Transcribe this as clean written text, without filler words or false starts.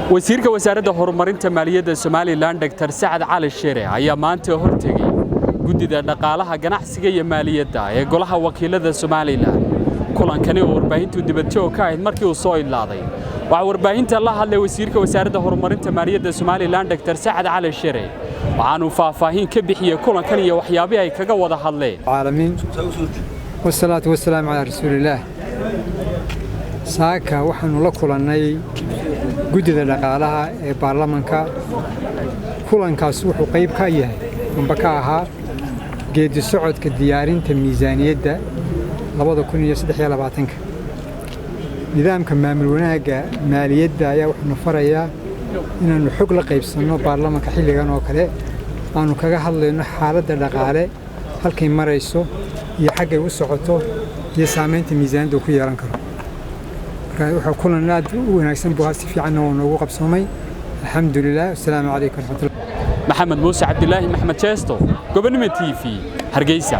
Wasiirka Wasaaradda Horumarinta Maaliyadda Somalilan, Dr. Sacad Cali Shire, ayaa maanta hortegey Guddida Dhaqaalaha, Ganacsiga iyo Maaliyadda ee Golaha Wakiilada Somalilan. Kulankani oo warbaahintu dibadjoog ka ahayd, markii uu soo idlaaday waxaa warbaahinta la hadlay wasiirka Wasaaradda Horumarinta Maaliyadda Somalilan, Dr. Sacad Cali Shire, waxaanuu faahfaahin ka bixiyey kulankan iyo waxyaabihii ay kaga wada hadleen. العالمين والصلاة والسلام على رسول الله. Saaka waxaanu la kulannay guddida dhaqaalaha ee baarlamanka. Kulankaas wuxuu qayb ka yahay amba ka ahaa geedi socodka diyaarinta miisaaniyadda 2023-ka. Nidaamka maamul wanaagga maaliyadda ayaa wuxuuna farayaa inaannu xog la qaybsanno baarlamanka xilligan oo kale aanu kaga hadlayno xaaladda dhaqaale, halkay marayso iyo xaggay u socoto iyo saamaynta miisaaniyadda uu ku yeelan karo. Marka wuxuu kulan aad u wanaagsan buu ahaa, si fiicanna waa noogu qabsoomay, alxamdulilah. Wasalaamu calaykum waraxmatullah. Maxamed Muuse Cabdilaahi, Maxamed Jeesto, Gobonimo TV, Hargeysa.